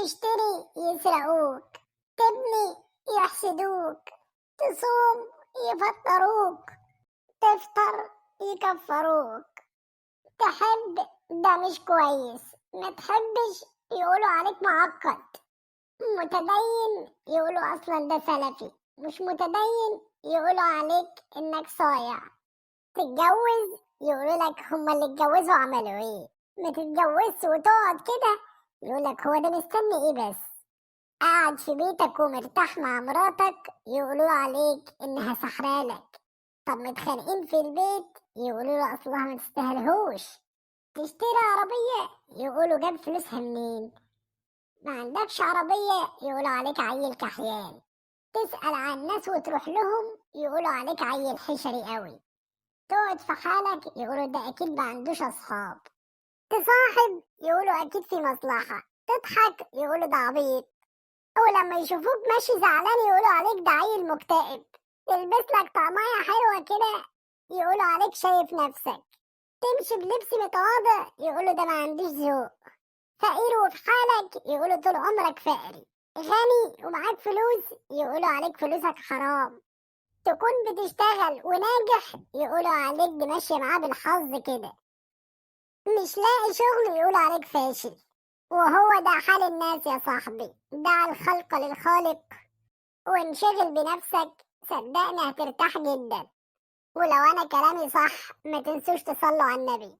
تشتري يسرقوك، تبني يحسدوك، تصوم يفطروك، تفطر يكفروك، تحب ده مش كويس، ما تحبش يقولوا عليك معقد، متدين يقولوا أصلا ده سلفي، مش متدين يقولوا عليك إنك صايع، تتجوز يقولوا لك هما اللي اتجوزوا عملوا إيه، ما تتجوزش وتقعد كده يقولك هو ده مستني إيه بس، قاعد في بيتك ومرتاح مع مراتك يقولوا عليك إنها سحرالك، طب متخانقين في البيت يقولوا له أصلها ما تستاهلهوش، تشتري عربية يقولوا جاب فلوسها منين، ما عندكش عربية يقولوا عليك عيل كحيان، تسأل عن الناس وتروح لهم يقولوا عليك عيل حشري قوي، تقعد في حالك يقولوا ده أكيد ما عندوش أصحاب، تصاحب يقولوا أكيد في مصلحة، تضحك يقولوا ده عبيط، أو لما يشوفوك ماشي زعلان يقولوا عليك ده عيل مكتئب، تلبس لك طقمية حلوة كده يقولوا عليك شايف نفسك، تمشي بلبس متواضع يقولوا ده ما عندوش ذوق، فقير وفي حالك يقولوا طول عمرك فقري، غني ومعاك فلوس يقولوا عليك فلوسك حرام، تكون بتشتغل وناجح يقولوا عليك دي ماشية معاه بالحظ كده، مش لاقي شغل يقولوا عليك فاشل. وهو ده حال الناس يا صاحبي، دع الخلق للخالق وانشغل بنفسك، صدقني هترتاح جدا. ولو انا كلامي صح ما تنسوش تصلوا على النبي.